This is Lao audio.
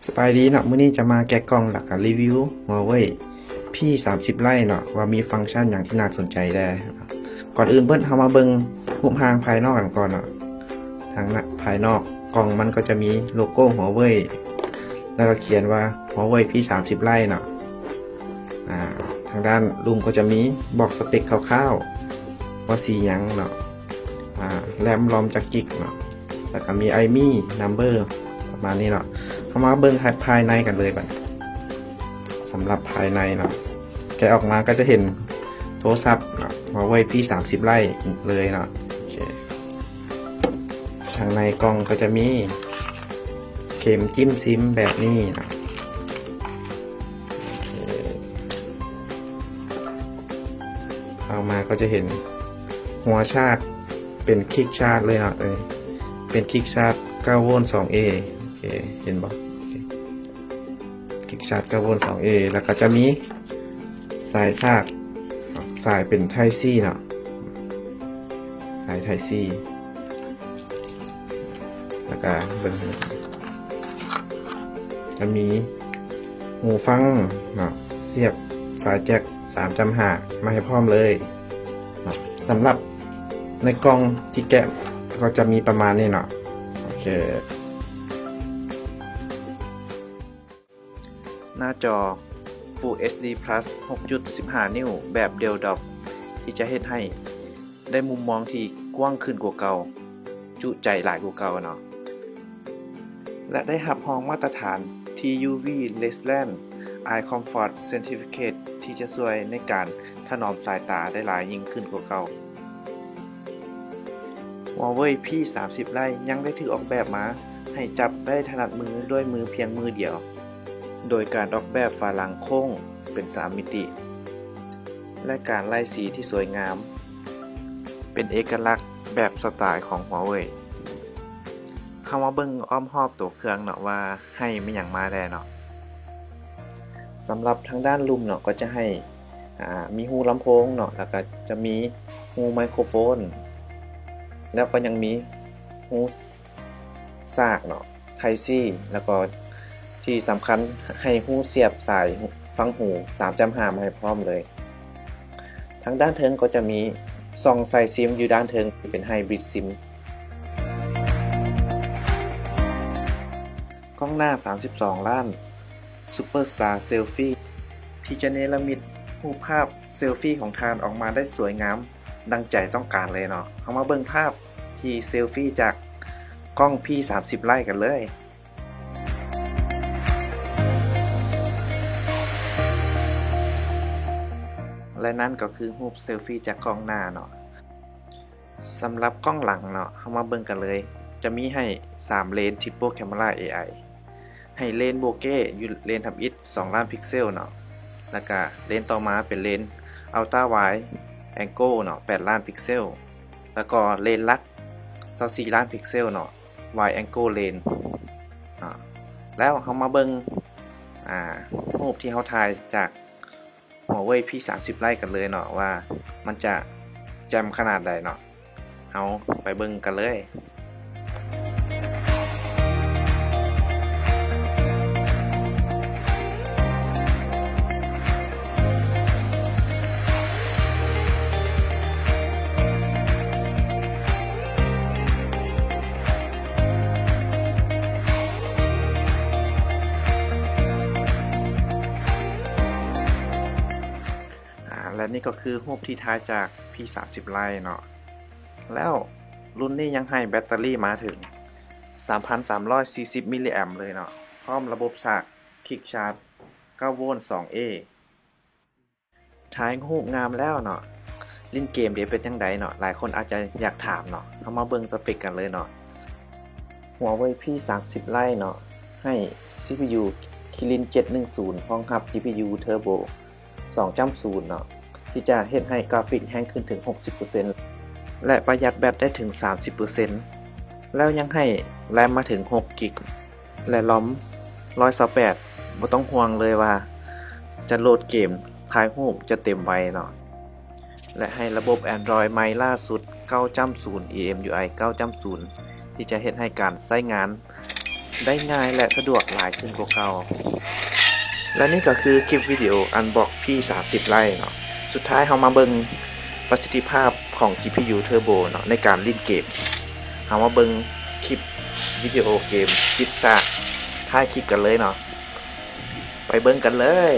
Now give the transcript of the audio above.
ສະບາຍດີເນາະ, ມື້ນີ້ຈະມາແກະກ່ອງ ແລ້ວກະຣີວິວ Huawei P ສາມສິບ Lite ເນາະ ວ່າມີຟັງຊັນຫຍັງທີ່ໜ້າສົນໃຈແດ່. ກ່ອນອື່ນເບິດ ເຮົາມາເບິ່ງຮູບຮ່າງພາຍນອກກັນກ່ອນເນາະ. ທາງໜ້າ ພາຍນອກກ່ອງມັນກໍຈະມີໂລໂກ້ Huawei ແລ້ວກໍຂຽນວ່າ Huawei P ສາມສິບ Lite ເນາະ. ອາ ທາງດ້ານລຸ່ມກໍຈະມີບອກສະເປັກຄ່າວໆ ວ່າສີຫຍັງເນາະ. ອາ ແຣມ ROM ຈັກກິກເນາະ ແລ້ວກໍມີ IMEI number ປະມານນີ້ເນາະ. ເຮົາມາເບິ່ງພາຍໃນກັນເລີຍບັດ. ສຳລັບພາຍໃນເນາະ ແກະອອກມາກໍຈະເຫັນໂທລະສັບເນາະ Huawei P ສາມສິບ Lite ເລີຍເນາະ. ໂອເຄ ທາງໃນກ່ອງກໍຈະມີເຂັມຈິ້ມຊິມແບບນີ້ເນາະ. ໂອເຄ ເຂົ້າມາກໍຈະເຫັນຫົວຊາກ ເປັນຄິກຊາດເລີຍເນາະ. ເປັນຄິກຊາດ ເກົ້າໂວນ ສອງເອ. ໂອເຄ ເຫັນບໍ່? ຄິກຊາດ ເກົ້າໂວນ ສອງເອ ແລ້ວກໍຈະມີສາຍຊາກ ສາຍເປັນ Type C ເນາະ ສາຍ Type C. ແລ້ວກະເບິ່ງ ຈະມີຫູຟັງເນາະ ສຽບສາຍແຈັກ ສາມຈຸດຫ້າ ມາໃຫ້ພ້ອມເລີຍເນາະ. ສຳລັບໃນກ່ອງທີ່ແກະກໍຈະມີປະມານນີ້ເນາະ. ໂອເຄ ໜ້າຈໍ Full HD Plus ຫົກຈຸດສິບຫ້ານິ້ວແບບ Dual Dock ທີ່ຈະເຮັດໃຫ້ໄດ້ມຸມມອງທີ່ກວ້າງຂຶ້ນກວ່າເກົ່າ, ຈຸໃຈຫຼາຍກວ່າເກົ່າເນາະ ແລະ ໄດ້ຮັບຮອງມາດຕະຖານ TUV Leyland Eye Comfort Certificate ທີ່ຈະຊ່ວຍໃນການຖະໜອມສາຍຕາໄດ້ຫຼາຍຍິ່ງຂຶ້ນກວ່າເກົ່າ. Huawei P ສາມສິບ Lite ຍັງໄດ້ຖືກອອກແບບມາໃຫ້ຈັບໄດ້ຖະໜັດມືດ້ວຍມືພຽງມືດຽວ, ໂດຍການອອກແບບຝາຫຼັງໂຄ້ງເປັນສາມມິຕິ ແລະ ການໄລ່ສີທີ່ສວຍງາມ ເປັນເອກະລັກແບບສະໄຕຂອງ Huawei. ເຮົາມາເບິ່ງອ້ອມຮອບໂຕເຄື່ອງເນາະ ວ່າໃຫ້ແມ່ນຫຍັງມາແດ່ເນາະ. ສຳລັບທາງດ້ານລຸ່ມເນາະ ກໍຈະໃຫ້ ອາ ມີຮູລຳໂພງເນາະ ແລ້ວກໍຈະມີຮູໄມໂຄຣໂຟນ ແລ້ວກໍຍັງມີຮູ ສາກເນາະ Type C ແລ້ວກໍທີ່ສຳຄັນໃຫ້ຮູສຽບສາຍຟັງຫູ ສາມຈຸດຫ້າ ມາໃຫ້ພ້ອມເລີຍ. ທາງດ້ານເທິງກໍຈະມີຊ່ອງໃສ່ຊິມຢູ່ດ້ານເທິງ ເປັນ Hybrid SIM. ກ້ອງໜ້າ ສາມສິບສອງລ້ານ Super Star Selfie ທີ່ຈະເນລະມິດຮູບພາບເຊລຟີຂອງທ່ານອອກມາໄດ້ສວຍງາມ ດັ່ງໃຈຕ້ອງການເລີຍເນາະ. ເຮົາມາເບິ່ງພາບທີ່ເຊລຟີຈາກກ້ອງ P ສາມສິບ Lite ກັນເລີຍ. ແລະ ນັ້ນກໍຄືຮູບເຊລຟີຈາກກ້ອງໜ້າເນາະ. ສຳລັບກ້ອງຫຼັງເນາະ ເຮົາມາເບິ່ງກັນເລີຍ. ຈະມີໃຫ້ສາມເລນ Triple Camera ເອໄອ ໃຫ້ເລນໂບເກ້ຢູ່ເລນທຳອິດ ສອງລ້ານພິກເຊວເນາະ ແລ້ວກະເລນຕໍ່ມາເປັນເລນ Ultra Wide Angle ເນາະ ແປດລ້ານພິກເຊວ ແລ້ວກໍເລນຫຼັກ ຊາວສີ່ລ້ານພິກເຊວເນາະ Wide Angle Lens ເນາະ. ແລ້ວເຮົາມາເບິ່ງ ອາ ຮູບທີ່ເຮົາຖ່າຍຈາກ Huawei P ສາມສິບ Lite ກັນເລີຍເນາະ ວ່າມັນຈະແຈ່ມຂະໜາດໃດເນາະ. ເຮົາໄປເບິ່ງກັນເລີຍ. ອາ ແລະ ນີ້ກໍຄືຮູບທີ່ຖ່າຍຈາກ P ສາມສິບ Lite ເນາະ. ແລ້ວລຸ້ນນີ້ຍັງໃຫ້ແບັດເຕີຣີມາເຖິງ ສາມພັນສາມຮ້ອຍສີ່ສິບມິລລີແອມເລີຍເນາະ ພ້ອມລະບົບຊາກ Quick Charge ເກົ້າໂວນ ສອງເອ. ຖ່າຍຮູບງາມແລ້ວເນາະ ຫຼິ້ນເກມເດເປັນຈັ່ງໃດເນາະ ຫຼາຍຄົນອາດຈະຢາກຖາມເນາະ. ເຮົາມາເບິ່ງສະເປັກກັນເລີຍເນາະ. Huawei P ສາມສິບ Lite ເນາະ ໃຫ້ ຊີພີຢູ ຄິລິນ ເຈັດໜຶ່ງສູນ ຮອງຮັບ ຈີພີຢູ ເທີໂບ ສອງຈຸດສູນເນາະ ທີ່ຈະເຮັດໃຫ້ກຣາຟິກແຮງຂຶ້ນເຖິງຫົກສິບເປີເຊັນ ແລະ ປະຢັດແບັດໄດ້ເຖິງສາມສິບເປີເຊັນ ແລ້ວຍັງໃຫ້ແຣມມາເຖິງຫົກກິກ ແລະ ຣອມ ຮ້ອຍຊາວແປດ ບໍ່ຕ້ອງຫ່ວງເລີຍວ່າຈະໂຫຼດເກມ ຖ່າຍຮູບຈະເຕັມໄວເນາະ ແລະ ໃຫ້ລະບົບ Android ໃໝ່ລ່າສຸດ ເກົ້າຈຸດສູນ EMUI ເກົ້າຈຸດສູນ ທີ່ຈະເຮັດໃຫ້ການໃຊ້ງານ ໄດ້ງ່າຍ ແລະ ສະດວກຫຼາຍຂຶ້ນກວ່າເກົ່າ. ແລະ ນີ້ກໍຄືຄລິບວິດີໂອ Unbox P ສາມສິບ Lite ເນາະ. ສຸດທ້າຍເຮົາມາເບິ່ງປະສິດທິພາບຂອງ GPU Turbo ເນາະ ໃນການຫຼິ້ນເກມ. ເຮົາມາເບິ່ງຄລິບວິດີໂອເກມ Pizza ທ້າຍຄລິບກັນເລີຍເນາະ. ໄປເບິ່ງກັນເລີຍ.